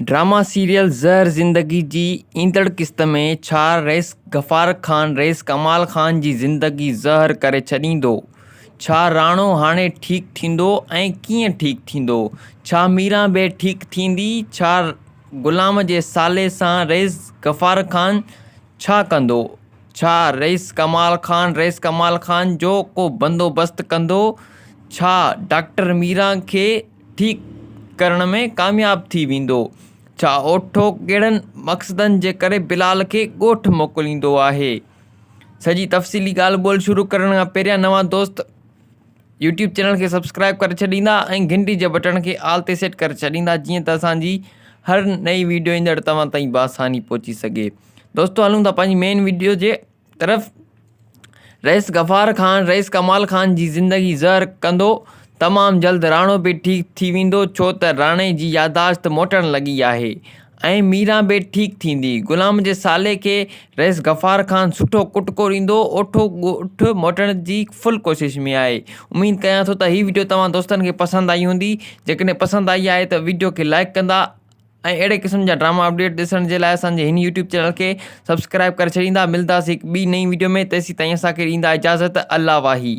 Drama serial زهر زندگي جي ايندڙ قسط ۾ ڇا رئيس غفار خان رئيس ڪمال خان جي زندگي زهر ڪري ڇڏيندو؟ ڇا راڻو هاڻي ٺيڪ ٿيندو ۽ ڪيئن ٺيڪ ٿيندو؟ ڇا ميران به ٺيڪ ٿيندي؟ ڇا غلام جي سالي سان رئيس غفار خان ڇا ڪندو؟ ڇا رئيس ڪمال خان رئيس ڪمال خان جو ڪو بندوبست ڪندو؟ ڇا ڊاڪٽر ميران کي ٺيڪ ڪرڻ ۾ ڪامياب ٿي ويندو. ڇا اوٺو ڪهڙن مقصدن جي ڪري بلال کي ڳوٺ موڪليندو آهي؟ سڄي تفصيلي ڳالهه ٻولهه شروع ڪرڻ کان پهريان نوان دوست يوٽيوب چينل کي سبسڪرائب ڪري ڇڏيندا ۽ گهنٽي جي بٽڻ کي آل تي سيٽ ڪري ڇڏيندا جيئن ته اسان جي هر نئين ويڊيو ايندڙ توهان تائين بآساني پهچي سگهي. دوستو هلون ٿا پنهنجي مين ويڊيو جي طرف رئيس غفار خان رئيس ڪمال خان جي زندگي زهر ڪندو تمام جلد راڻو به ٺيڪ ٿي ويندو ڇو ته راڻي جي ياداشت موٽڻ لڳي آهي ۽ ميران به ٺيڪ ٿيندي غلام جي سالي کي رئيس غفار خان سٺو ڪٽڪو ڏيندو اوٺو ڳوٺ موٽڻ جي فل ڪوشش ۾ آهي اميد ڪيان ٿو ته هي وڊيو توهان دوستن کي پسند آئي هوندي جيڪڏهن پسند آئي آهي ته وڊيو کي لائڪ ڪندا ۽ اهڙي قسم جا ڊراما اپڊيٽ ڏسڻ جي لاء اسان جي هن يوٽيوب چينل کي سبسڪرائب ڪري ڇڏيندا ملداسي هڪ ٻي نئين ويڊيو ۾ تيسين تائين اسان کي ڏيندا اجازت الله واهي.